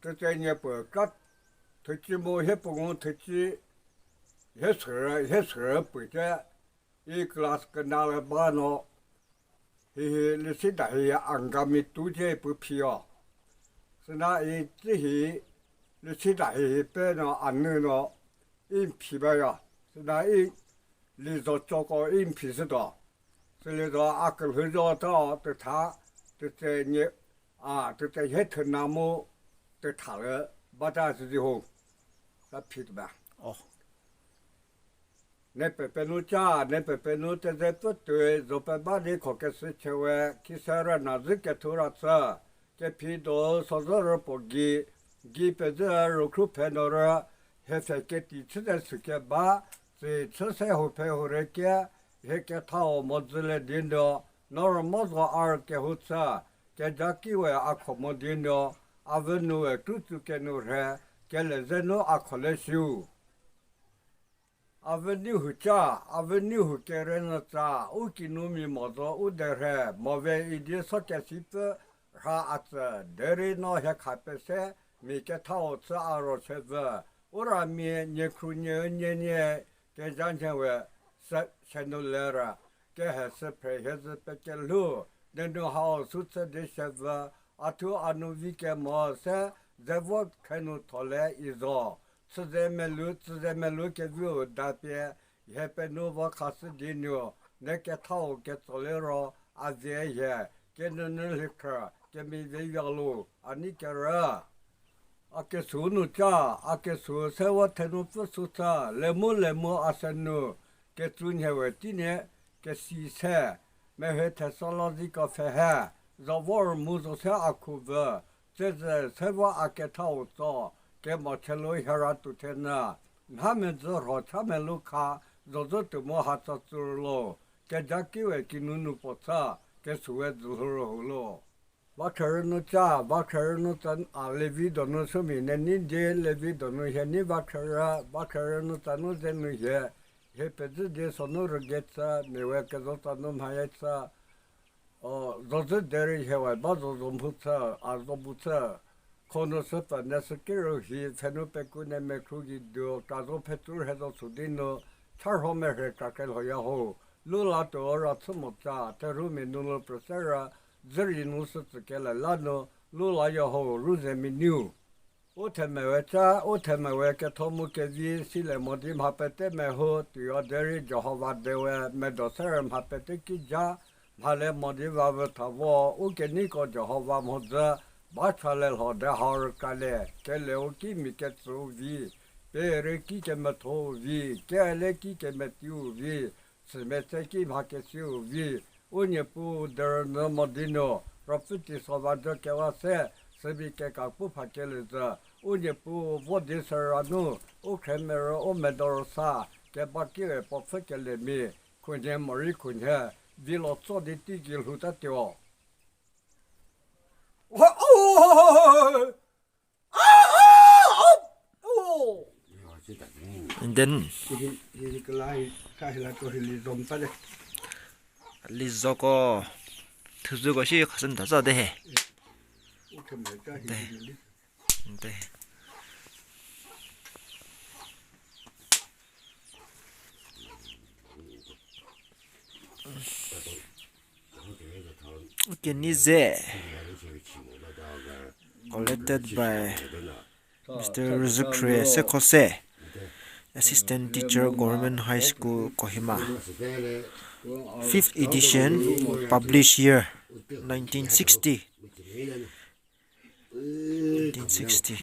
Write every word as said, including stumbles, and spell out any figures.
Tütse nye pü kra thüchi mu hie pü ngu thüchi hie sürü, hie sürü pü che i class künalü ba no hihi lüsida hihi Angami tu che pü phiyo. Süna i tsühi lüsida hihi pe no anü no i mphi ba yo. Süna i lizo choko i mphi sü do. Sülüdo a külhüzho tho tütha, tütse nye, a, tütse hethüna mu tütha lü bata süzi hu. Sa phit ba. Oh. Ne pepe nu cha, ne pepe nu tütse pütü, zo pe ba ni kho kesü chewe, khisarü na zü kethu ra tsü. Kephi do sozü rü po gi, gi pezü rü khru phe no rü, he fe keti chüze sü keba, si chü se hu phe hu re ke, he kethao mo zü le di no, no rü mo zo a rü kehu tsü, keja ki we a kho mo di no, a vü nu we tru tsu kenu rhe, kele zenu a kho le shiu. A vü ni hu cha, a vü ni hu kere nü tsa, u kinumi mo zo u de rhe, mo ve i di so kesi pü rha a tsü, deri no he kha pese, mi kethao tsü a ro che vü. U ra mi nye khru nye nye nye, keja nye we se, se nu le ra, ke he sü phe he zü pe ke lhu, ne nu hao su tsü di she vü, a thu a nu vi ke mo se, ze vo khe nu tho le i zo. Chüze melu, chüze melu kevü da pie, hepenu vo khasü di nu, ne kethao ketso liro, a zie hie, kenünü lhikhrü, kemi ve yalu, ani kerü. A kesu nu cha, a kesu se vo thenu pfü su cha, lemu lemu a se nu, ketsu nhe we tine, kesi se, mehe thesology ko fehe, zo vor mu zo se a khu vü, tsezü se vo a kethao tso, kemo chelu hera tu thenü, mha mezü rho cha melu kha, zo zü tu mu ha tsa tsü lo, keja ki we kinunu po tsa, kesu we zü hu ro hu lo. Va kherü nu cha, va kherü nu tsa, a, Levi donu sumi ne ni di, Levi donu hie ni va kherü, va kherü nu tsa nu ze nu hie, hie pezü di so nu rü ge tsa, mi we kezo tsa nu mha ye tsa, o, zo zü deri hie we ba zo zo mhu tsa, a zo bu tsa, kho nu sü pfü ne sü ki rü hi, phe nu pe ku ne me khru gi du, ka zo phe tsu rhe zo su di nu, cha rho me rhe ka ke lho ya ho, lu la tu ra chü mo tsa, the rhu mi nu lu pü se ra, zü ri nu sü tsü kele la nu, lu la yo ho, ru ze mi niu. U theme we cha, u theme we ketho mu kezi, si le mo di mha pete me hu, tu yo deri Jehovah de we, me do se re mha pete ki ja, mha le mo di va vü tha vo, u keni ko Jehovah mo zü, ba cha le lho de ha rü ka le, ke le u ki mi ke tsü u vi, pe re ki ke me tho u vi, ke le ki ke me ti u vi, Sümetse ki mha kesi u vi, u Niepuu derü nü mo di nu, ropfü ti sova jo keva se, sübi keka pu pha kelü zü, u Niepuu vo di sü ra nu, u khremero u medoro sa, keba ki ve po pfü kelemi, khunhe mori khunhe, vilo tso di ti ki lhu ta tio. And then lizoko thüzüko shi khasün thaza de he. De. De. Kenny Ze, collected by Mister Rüzükhrüe Sekhose, Assistant Teacher, Government High School, Kohima. Fifth edition, published year, nineteen sixty. Nineteen sixty.